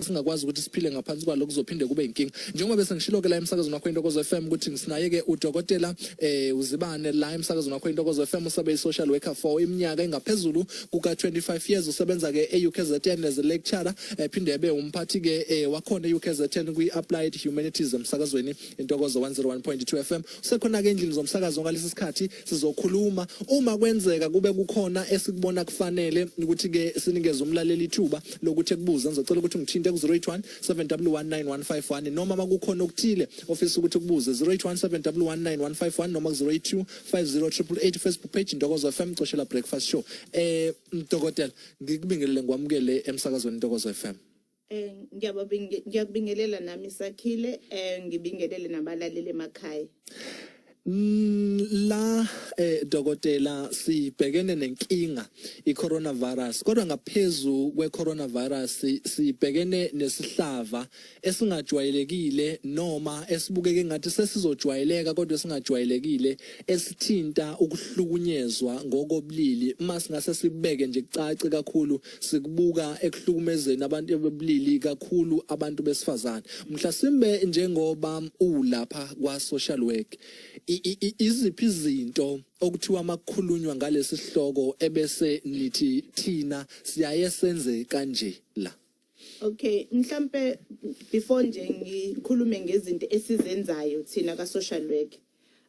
Singakwazi ukuthi siphile ngaphansi kwalo, kuzophinde kube inkinga. Njengoba bese ngishilo ke la emsakazweni wakho Intokozo FM ukuthi ngisinaye ke udokotela uZibane la emsakazweni wakho Intokozo FM. Usabe i-social worker for iminyaka engaphezulu kuka 25 years. Usebenza ke e-UKZN as a lecturer, ephinde ebe umphathi ke wakhona e-UKZN kwi-Applied Humanities. Emsakazweni Intokozo 101.2 FM usekhona ke endlini zomsakazo ngalesi sikhathi. Sizokhuluma uma kwenzeka kube kukhona esikubona kufanele ukuthi ke sinikeze umlaleli ithuba lokuthi ekubuze. Ngizocela ukuthi ungithinte ku 081 7119151 noma makukhona okuthile ofisa ukuthi kubuze, 081 7119151 noma ku 082 50888. Facebook page Intokozo FM coshela Breakfast Show. Mdokotela, ngikubingelele, ngikwamukele emsakazweni Intokozo FM. Ngiyakubingelela nami Sakhile, ngibingelele nabalaleli emakhaya. La dokotela, sibhekene nenkinga i-coronavirus, kodwa ngaphezulu kwe-coronavirus sibhekene nesihlava esingajwayelekile noma esibukeke ngathi sesizojwayeleka kodwa esingajwayelekile, esithinta ukuhlukunyezwa ngokobulili. Uma singase sibeke nje kucace kakhulu, sikubuka ekuhlukumezeni abantu bobulili, kakhulu abantu besifazane. Mhlasimbe njengoba ulapha kwa social work, iziphi izinto okuthiwa makukhulunywa ngalesi sihloko ebese nithi thina siyaye senze kanje la? Okay, mhlambe before nje ngikhulume ngezinto esizenzayo thina ka social work,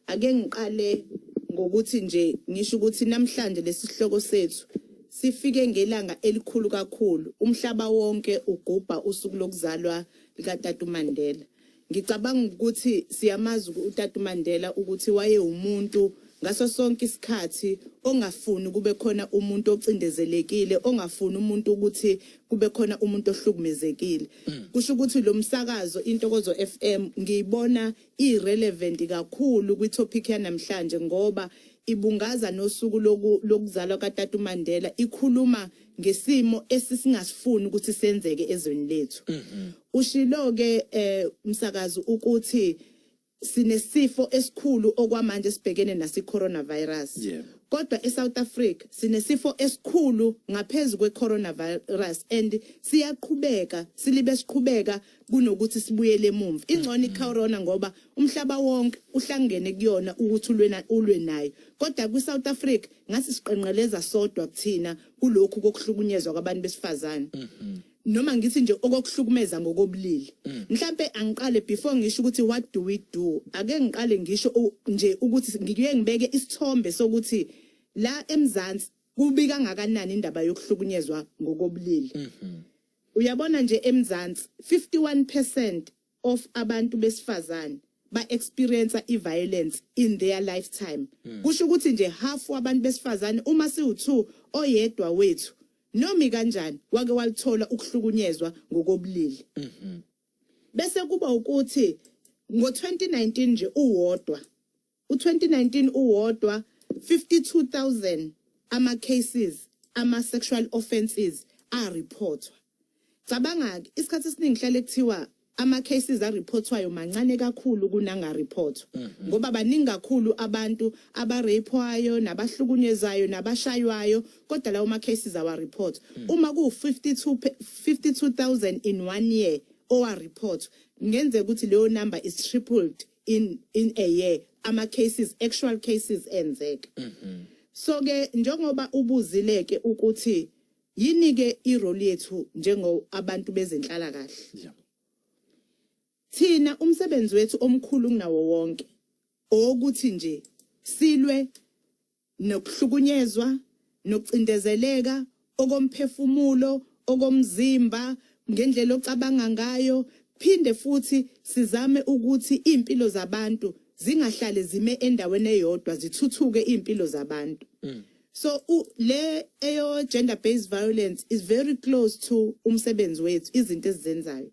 ake ngiqale ngokuthi nje ngisho ukuthi namhlanje lesihloko sethu sifike ngelanga elikhulu kakhulu. Umhlaba wonke ugubha usuku lokuzalwa likaTata uMandela. Ngicabanga ukuthi siyamazi uTata uMandela ukuthi wayewumuntu ngaso sonke isikhathi ongafuni kube khona umuntu ocindezelekile, ongafuni umuntu ukuthi kube khona umuntu ohlukumezekile. Kusho ukuthi lo msakazo Intokozo FM ngiyibona irelevant kakhulu kwitopic yanamhlanje ngoba ibungaza nosuku lokuzalwa kaTata uMandela, ikhuluma ngesimo esisingasifuni ukuthi senzeke ezweni lethu. Ushilo ke umsakazi ukuthi sinesifo esikhulu okwamanje sibhekene nasi coronavirus. Kodwa eSouth Africa sinesifo esikhulu ngaphezulu kwe-coronavirus and siyaqhubeka, silibe siqhubeka kunokuthi sibuyele emumva. Ingcono i-corona ngoba umhlaba wonke uhlangene kuyona ukuthi ulwena ulwe nayo, kodwa kwi-South Africa ngathi siqenqeleza sodwa kuthina kulokhu kokuhlukunyezwa kwabantu besifazane, noma ngithi nje okokuhlukumeza ngokobulili. Mhlambe angiqale, before ngisho ukuthi what do we do, ake ngiqale ngisho nje ukuthi ngikuye ngibeke isithombe sokuthi la eMzansi kubi kangakanani indaba yokuhlukunyezwa ngokobulili. Uyabona nje eMzansi 51% of abantu besifazane ba experience i-violence in their lifetime. Kusho ukuthi nje half wabantu besifazane, uma siwu2, oyedwa wethu nomi kanjani wake walithola ukuhlukunyezwa ngokobulili. Bese kuba ukuthi ngo2019 nje uwodwa, u2019 uwodwa, 52,000 ama cases ama sexual offenses areportwa. Cabanga ke, isikhathi esiningi hlale kuthiwa ama cases areportwayo mancane kakhulu kunangareportwa ngoba baningi kakhulu abantu abarapwayo nabahlukunyezayo nabashaywayo, kodwa lawo ma cases awareport. Uma ku 52 52,000 in one year owa report, ngenzeka ukuthi leyo number is tripled in a year, ama cases, actual cases enzeka. So ke njengoba ubuzile ke ukuthi yini ke irole yethu njengo abantu bezenhlala kahle, thina umsebenzi wethu omkhulu kunawo wonke ukuthi nje silwe nokuhlukunyezwa nokucindezeleka okomphefumulo, okomzimba, ngendlela ocabanga ngayo, phinde futhi sizame ukuthi impilo zabantu zingahlale zime endaweni eyodwa, zithuthuke impilo zabantu. So le eyo gender based violence is very close to umsebenzi wethu, izinto esizenzayo.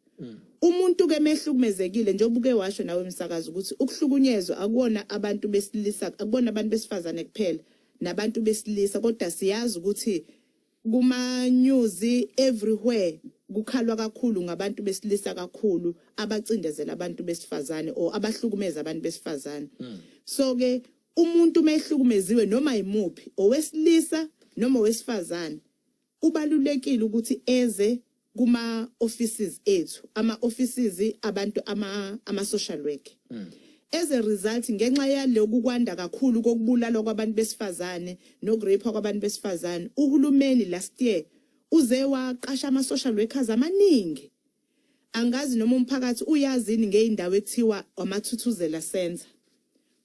Umuntu ke mehlukumezekile, njengoba uke washo nawe umsakazi ukuthi ukuhlukunyezwa akuwona abantu besilisa, akubona abantu besifazane kuphela, nabantu besilisa, kodwa siyazi ukuthi kuma news everywhere kukhalwa kakhulu ngabantu besilisa kakhulu abacindezela abantu besifazane or abahlukumeza abantu besifazane. So ke umuntu mehlukumeziwe, noma yimuphi, owesilisa noma owesifazane, kubalulekile ukuthi eze. Kuma offices ethu, ama offices abantu ama social work. As a result, ngenxa yaloku kwanda kakhulu kokubulalwa kwabantu besifazane nokurape kwabantu besifazane, uhulumeni last year uze waqasha ama social workers amaningi. Angazi noma umphakathi uyazini ngeindawo ekuthiwa amaThuthuzela Center.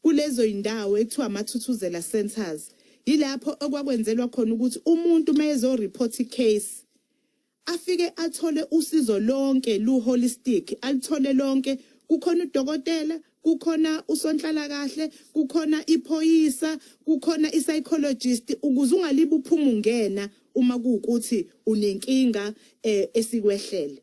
Kulezo indawo ekuthiwa amaThuthuzela Centers, yilapho okwakwenzelwa khona ukuthi umuntu mayezo report case afike athole usizo lonke lu holistic, alithole lonke. Kukhona udokotela, kukhona usonhlala kahle, kukhona iphoyisa, kukhona ipsychologist, ukuze ungalibe uphuma ungena uma kuukuthi unenkinga esikwehlele.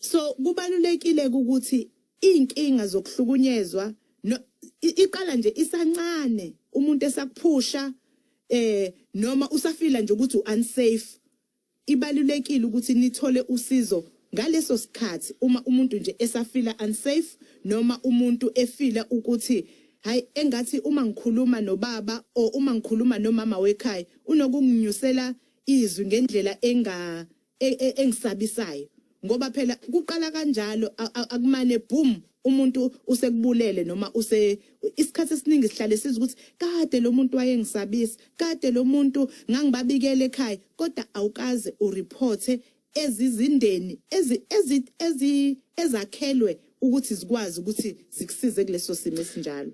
So kubalulekile ukuthi inkinga zokuhlukunyezwa no iqala nje isancane, umuntu esakuphusha noma usafila nje ukuthi unsafe. Ibalulekile ukuthi nithole usizo ngaleso sikhathi uma umuntu nje esafila unsafe, noma umuntu efila ukuthi hayi, engathi uma ngikhuluma nobaba or uma ngikhuluma nomama wekhaya unokunginyusela izwi ngendlela engisabisayo, ngoba phela kuqala kanjalo. Akumane boom, umuntu usekubulele noma use isikhathi esiningi sihlale sizwa ukuthi kade lo muntu wayengisabisa, kade lo muntu ngangibabikele ekhaya, kodwa awukaze ureporte ezizindeni ezi ezi ezi ezakhelwe ukuthi zikwazi ukuthi zikusize kuleso simo esinjalo.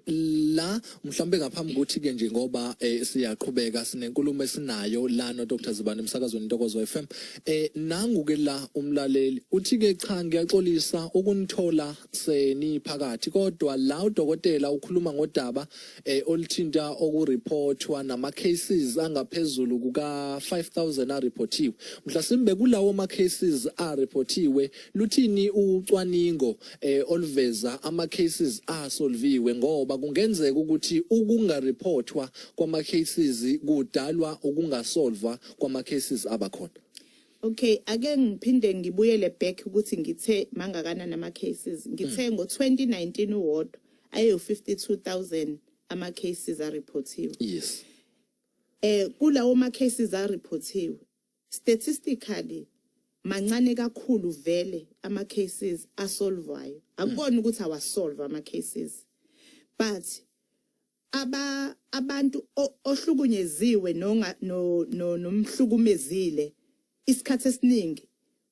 La mhlawumbe ngaphambi kokuthi ke nje, ngoba siyaqhubeka sinenkulumo esinayo la no Dr Zibane emsakazweni Intokozo FM, nangu ke la umlaleli uthi ke, "Cha, ngiyaxolisa ukunithola seniphakathi, kodwa la udokotela ukhuluma ngodaba oluthinta okureportwa nama cases angaphezulu kuka 5000 areportiwe. Mhlasimbe kulawo ma cases areportiwe, luthini ucwaningo oluveza ama cases asolviwe? Ngoba kungenzeka ukuthi ukungareportwa kwama cases kudalwa ukungasolva kwama cases abakhona." Okay, ake ngiphinde ngibuyele back ukuthi ngithe mangakanani ama cases. Ngithe ngo2019 uwodwa ayo 52,000 ama cases areportiwe. Kulawo ma cases areportiwe, statistically mancane kakhulu vele ama cases asolvayo. Akubona ukuthi awasolve ama cases. But abantu ohlukunyeziwe nonga no nomhlukumezile isikhathi esiningi,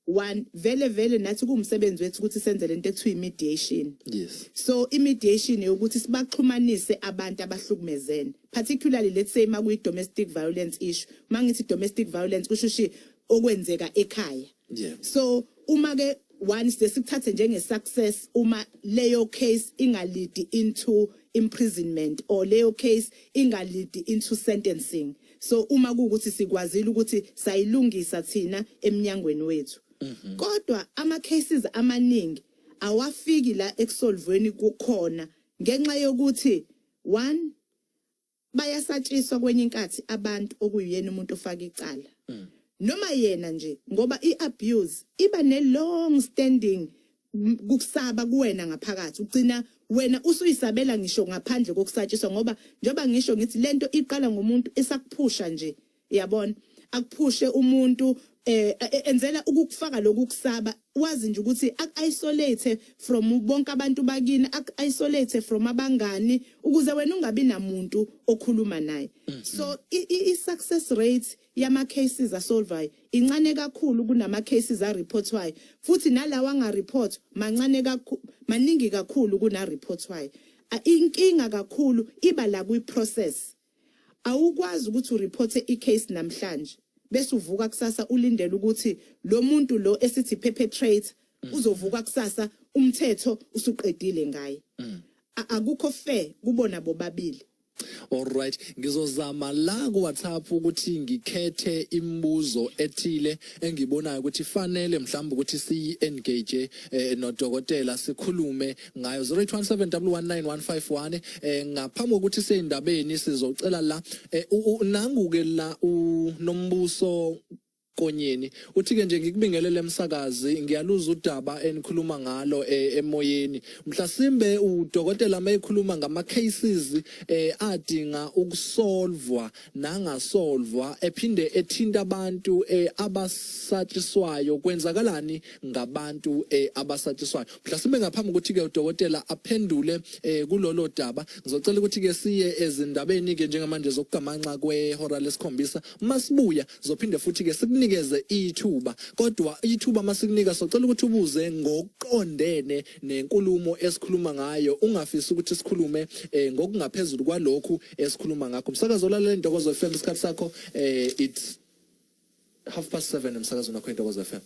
one, vele vele nathi kuwumsebenzi wethu ukuthi senze lento ekuthiwa i-mediation. So i-mediation yokuthi sibaxhumanise abantu abahlukumezene, particularly, let's say, makuyi domestic violence issue. Mangithi domestic violence, kusho ukuthi okwenzeka ekhaya. So uma ke one sikuthathe njenge success uma leyo case ingalead into imprisonment or leyo case ingalead into sentencing. So uma kuukuthi sikwazile ukuthi sayilungisa thina eminyangweni wethu, kodwa ama cases amaningi awafiki la ekusolvweni kukhona ngenxa yokuthi, one, bayasatshiswa kwenye inkathi abantu okuyena umuntu ofaka icala noma yena nje, ngoba iabuse iba ne long standing kukusaba kuwena ngaphakathi. Ugcina wena usuyisabela ngisho ngaphandle kokusatshiswa, ngoba njoba ngisho ngithi lento iqala ngomuntu esakuphusha nje, yabona, akuphushe umuntu enzela ukukufaka lokhu kusaba, wazi nje ukuthi ak-isolate from bonke abantu bakini, ak-isolate from abangani, ukuze wena ungabi namuntu okhuluma naye. So i-success rate yama cases asolvayo incane kakhulu kunama cases areportwayo, futhi nalawa angareport mancane kakhulu, maningi kakhulu kuna reportwayo. Inkinga kakhulu iba la kwi process. Awukwazi ukuthi ureporte icase namhlanje bese uvuka kusasa ulindele ukuthi lo muntu lo esithi perpetrator uzovuka kusasa umthetho usuqedile ngaye. Akukho fair kubona bobabili. Alright, ngizozama la ku WhatsApp ukuthi ngikhethe imibuzo ethile engibonayo ukuthi fanele mhlawumbe ukuthi siyi engage nodokotela, sikhulume ngayo. 0817119151. Ngaphambi kokuthi seyindabeni, sizocela la nangu ke la uNombuso. Konyeni uthi ke nje ngikubingelele emsakazi, ngiyaluza udaba enikhuluma ngalo emoyeni. Mhlasimbe udokotela mayekhuluma ngama cases adinga ukusolvwa nangasolvwa, ephinde ethinta abantu abasatshiswayo, kwenzakalani ngabantu abasatshiswayo? Mhlasimbe ngaphambi ukuthi ke udokotela aphendule kulolo daba, ngizocela ukuthi ke siye ezindabeni ke njengamanje zokugamanxa kwehora lesikhombisa. Masibuya zophinde futhi ke sikunikeze ithuba, kodwa ithuba masikunika socela ukuthi ubuze ngokuqondene nenkulumo esikhuluma ngayo, ungafisi ukuthi sikhulume ngokungaphezulu kwalokhu esikhuluma ngakho. Umsakazo olalela Intokozo FM, isikhathi sakho it's 7:30 emsakazweni wakho Intokozo FM.